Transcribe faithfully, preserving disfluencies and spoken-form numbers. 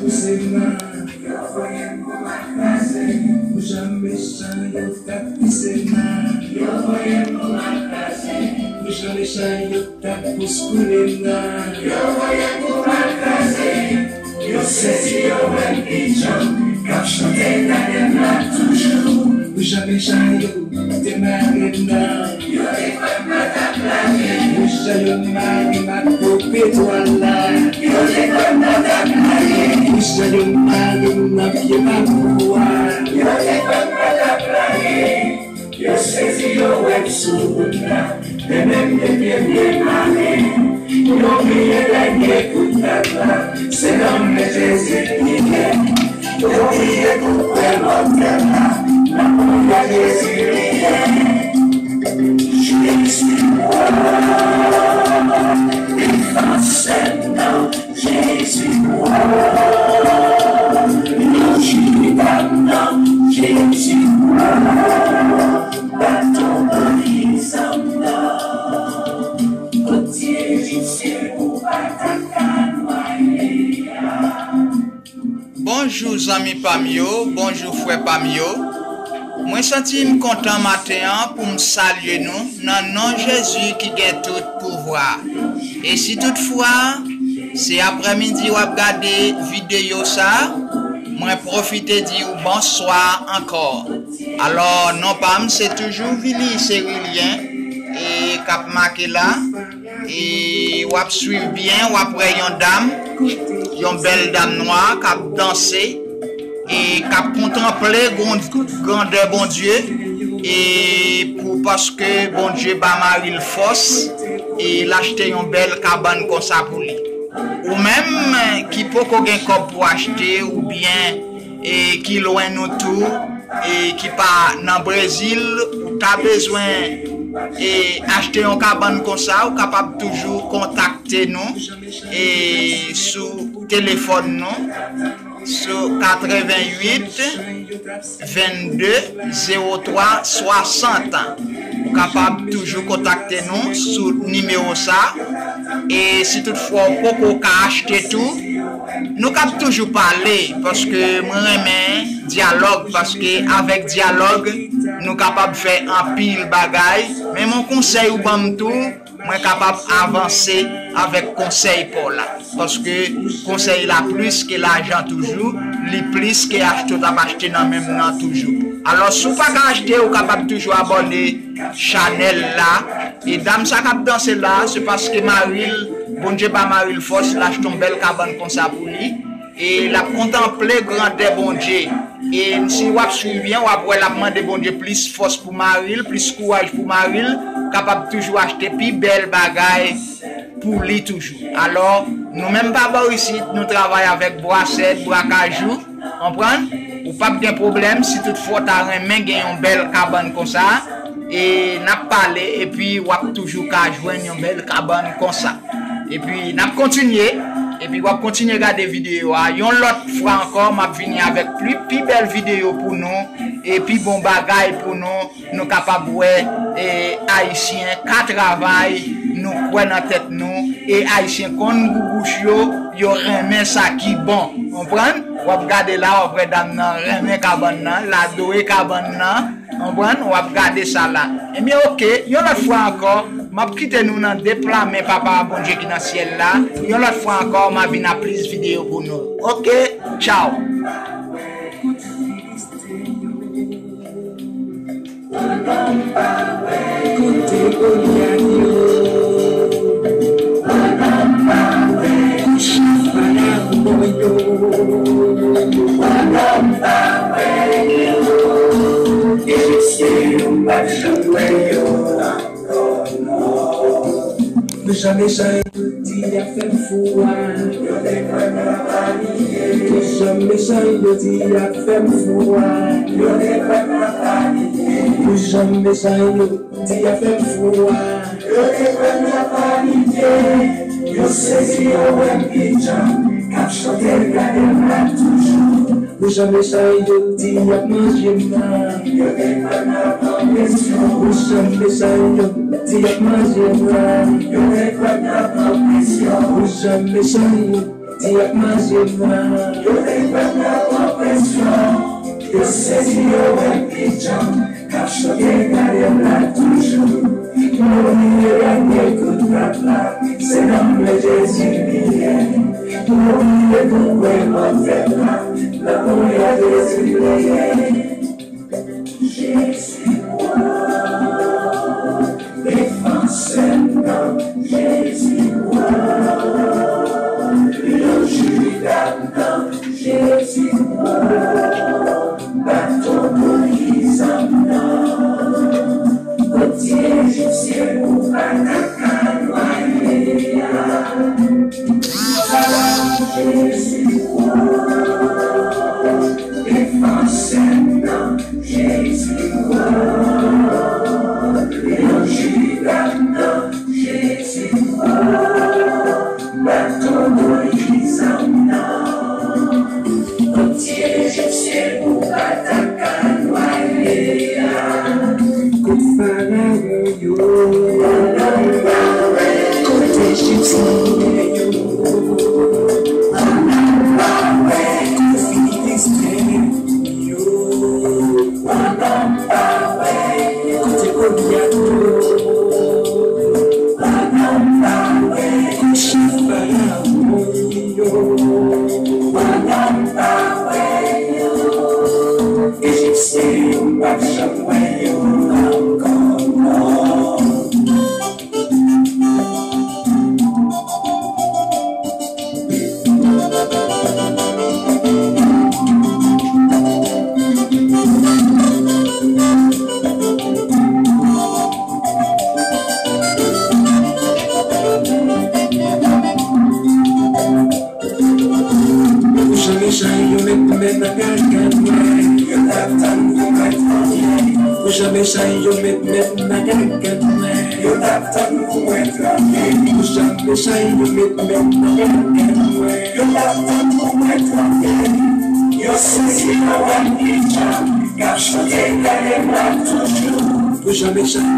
Pouse m nan. Yo voye m pou m al kraze. Pou jan mechan yo t ap pise m nan. Yo voye m pou m al kraze. Pou jan mechan yo t ap pous koule m nan. Yo voye m pou m al kraze. Yo sezi, yo wè m pijan k ap chante gade m la toujou. Pou jan mechan yo te mare m nan. Yo te kwè m pa t ap lage. Pou jan yo mare m ak pwòp etwal la. Yo te kwè m pa t ap lage. Pou jan yo mare m nan pye mapou a. Yo te kwè m pa t ap lage. Yo sezi, yo wè m sou wout la. Men menm depi m demare, yo bliye dènye kout pèp la. Se nan men Jezi m ye. Yo bliye tout kwè lòt pèp la. Nan men Jezi m ye. Jezi, oh, li fansè m nan. Jezi, oh, nou chita nan Jezi, oh, baton bri zanm nan. Kot Jezi se ou pa ta ka nwaye a. Bonjou zanmi pa m yo, bonjou frè pa m yo. Mwen santi m kontan maten an pou m salye nou nan non Jezi ki gen tout pouvwa. E si toutfwa se aprèmidi w ap gade videyo sa, mwen pwofite di w bonswa ankò. Alò, non pa m se toujou Vili Serilyen e k ap make la. E w ap swiv byen, w ap wè yon dam, yon bèl dam nwa k ap danse e k ap kontanple gran-, grandè Bondye, e pou, paske Bondye ba mari l fòs e l achte yon bèl kabann konsa pou li. Ou menm ki poko gen kòb pou achte oubyen e ki lwen nou tou, e ki pa nan Brezil, ou ta bezwen e achte yon kabann konsa, ou kapab toujou kontakte nou e sou telefòn nou sou katreventuit vennde zewo twa swasant. Ou kapab toujou kontakte nou sou nimewo sa. E si toutfwa w poko ka achte tou, nou k ap toujou pale, paske mwen renmen dyalòg, paske avèk dyalòg, nou kapab fè anpil bagay. Men yon konsèy ou ban m tou, mwen kapab avanse avèk konsèy pa w la. Paske konsèy la plis ke lajan toujou, li plis ke achte w t ap achte nan men m nan toujou. Alò, si w pa ka achte, ou kapab toujou abòne chanèl la. E dam sa k ap danse la, se paske mari l, Bondye ba mari l fòs, l achte yon bèl kabann konsa pou li. E l ap kontanple grandè Bondye. E si w ap swiv byen, w ap wè l ap mande Bondye plis fòs pou mari l, plis kouraj pou mari l, kapab toujou achte pi bèl bagay pou li toujou. Alò, nou menm pa bò isit, nou travay avèk bwa sèd, bwa kajou, konprann? Ou p ap gen pwoblèm si toutfwa w ta renmen gen yon bèl kabann konsa, e n ap pale, epi w ap toujou ka jwenn yon bèl kabann konsa. Epi n ap kontinye, epi w ap kontinye gade videyo a. Yon lòt fwa ankò, m ap vini avèk pli, pi bèl videyo pou nou, e pi bon bagay pou nou, nou kapab wè, e, Ayisyen ka travay, nou kwè nan tèt nou, e Ayisyen konn gou bouch yo, yo renmen sa ki bon. Konprann? W ap gade la, w ap wè dam nan renmen kabann nan, l adore kabann nan. Konprann? W ap gade sa la. Ebyen, oke, yon lòt fwa ankò, m ap kite nou nan de pla men Papa Bondye ki nan syèl la. Yon lòt fwa ankò, m a vin ak plis videyo pou nou. Oke, tchaw. Kote Golyat yo? Kouch Farawon yo? Mechan, mechan yo di y ap fè m fou a. Yo te kwè m nan panike. Mechan, mechan yo di y ap fè m fou a. Yo te kwè m nan panike. Mechan, mechan yo di y ap fè m fou a. Yo te kwè m nan panike. Yo sezi, yo wè m pijan k ap chante gade m la toujou. Mechan, mechan yo di y ap manje m nan. Yo te kwè m nan pran presyon. Mechan, mechan yo di y ap manje m nan. Yo te kwè m nan pran presyon. Mechan, mechan yo Yo ap manje mwen. Yo te kwè m nan pran presyon. Yo sezi, yo wè m pi djanm. K ap chante, gade m la toujou. Nou bliye dènye kout rap la. Se nan men Jezi li ye. Nou bliye tou kwè nan fèt la. Nan men Jezi li ye. Jezi, wa, defansè m nan, Jezi, wa, lyon Jida m nan, Jezi, wa, baton Moyiz m nan, kot ti Ejipsyen ou pa ta ka nwaye a. Jezi, wa, defansè m nan, Jezi, wa, lyon Jida m nan, Jezi, wa, baton Moyiz m nan, kot ti Ejipsyen ou pa ta ka nwaye a. Kot Farawon yo, kot Ejipsyen yo, kot Filisten yo, kote Golyat yo, kot chèf Farawon yo. Ejipsyen yo p ap janm wè yo ankò, non. Pou jan mechan yo met men nan gaga mwen, yo t ap tann pou mwen trapye. Pou jan mechan yo met men nan gaga mwen, yo t ap tann pou mwen trapye. Pou jan mechan yo met men nan gaga mwen, yo t ap tann pou mwen trapye. Yo sezi, yo wè m pi djanm, k ap chante, gade m la toujou. Pou jan mechan